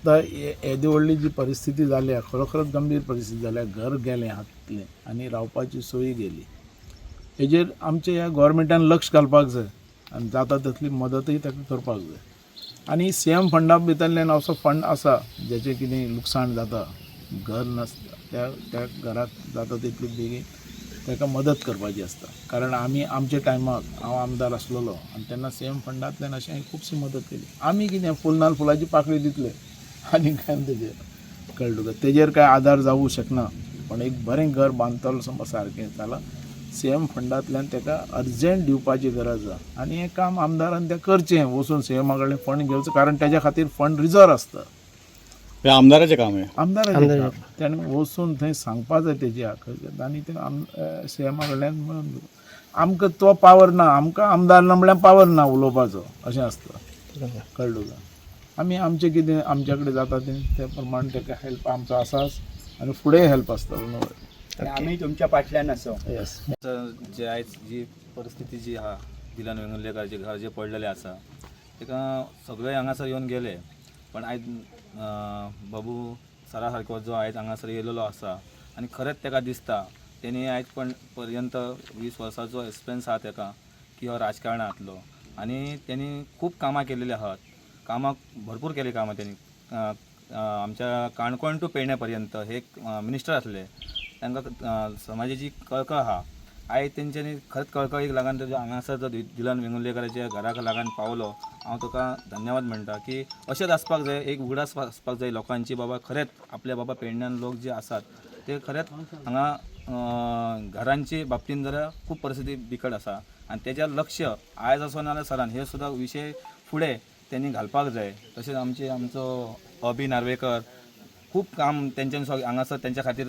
आतां येदी व्हडली जी परिस्थिती जाल्या, खरोखरच गंभीर परिस्थिती जाल्या. घर गेलें हातलें आनी रावपाची सोय गेली. हेजेर आमच्या ह्या गोवोरमेंटान लक्ष घालपाक जाय आनी जाता तसली मदतूय ताका करपाक जाय. आनी सी एम फंडा भितरल्यान असो फंड आसा जेचें कितें लुकसाण जाता, घर नासता, त्या त्या घराक जाता तितली बेगीन ताका मदत करपाची आसता. कारण आमी आमच्या टायमाक हांव आमदार आसलेलो आनी तेन्ना सी एम फंडांतल्यान अशें हांवें खुबशी मदत केली. आमी कितें फूल नाल फुलाची पाकळी दितले आनी काय तेजेर, कळ्ळें तुका? तेजेर काय आदार जावूं शकना, पण एक बरें घर बांदतलो समज सारकें जाल्यार सी एम फंडांतल्यान ताका अर्जंट दिवपाची गरज आसा. आनी हें काम आमदारान तें करचें, वचून सी एमा कडल्यान फंड घेवचो, कारण तेज्या खातीर फंड रिजर्व आसता. हे आमदाराचें काम हें. आमदाराचें काम, ताणें वचून थंय सांगपा जाय तेजी हरकत आनी ते आम सी एमा कडल्यान मेळोवन दिवप. आमकां तो पावर ना, आमकां आमदार ना म्हळ्यार पावर ना उलोवपाचो, अशें आसता, कळ्ळें तुका? आमी आमचें कितें आमच्या कडेन जाता तें त्या प्रमाण ताका हेल्प आमचो आसाच आनी फुडें हेल्प आसतलो, नो. आमी तुमच्या फाटल्यान आसा. येस. जे आयज जी परिस्थिती जी आहा, दिलन वेंगुर्लेकाराचें घर जें पडलेलें आसा, ताका सगळे हांगासर येवन गेले, पण आयज बाबू सरा सारको जो आयज हांगासर येयलेलो आसा आनी खरेंच ताका दिसता, तेणी आयज पण पर्यंत 20 वर्साचो एक्सपिरियन्स आहा ताका की हो राजकारणांतलो, आनी तेणी खूब कामां केलेलीं आहात, कामां भरपूर केली कामां तेणी. आमच्या काणकोण टू पेडणे पर्यंत हे मिनिस्टर आसले, तांकां समाजाची कळकळ आहा. आयज तेंच्यांनी खरेंच कळकळीक लागून जो हांगासर जो दिलन वेंगुर्लेकाराच्या घराक लागून पावलो, हांव तुका धन्यवाद म्हणटा की अशेंच आसपाक जाय, एक उगडास आसपाक जाय लोकांची, बाबा खरेंच आपल्या बाबा पेडण्यान लोक जे आसात ते खरेंच हांगा घरांची बाबतीन जाल्यार खूब परिस्थिती बिकट आसा आनी तेज्या लक्ष आयज आसो नाजाल्यार सरान हे सुद्दां विशय फुडें तेणी घालपाक जाय. तशेंच आमचे आमचो अभि नार्वेकर खूब काम तेंच्यानी हांगासर तेंच्या खातीर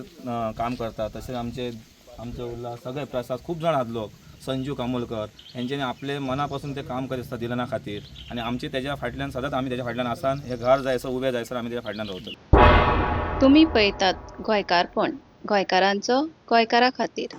काम करता. तशेंच आमचे आमचो उरला सगळे प्रसाद खूब जाण आहात लोक, संजू कामोलकर, हेंच्यांनी आपले मना पासून ते काम करीत आसता दिलना खातीर, आनी आमचे तेज्या फाटल्यान सदांच आमी तेज्या फाटल्यान आसा. हे घर जायसर उबे जायसर आमी तेज्या फाटल्यान रावतले. तुमी पळयतात गोंयकारपण, गोंयकारांचो गोंयकारा खातीर.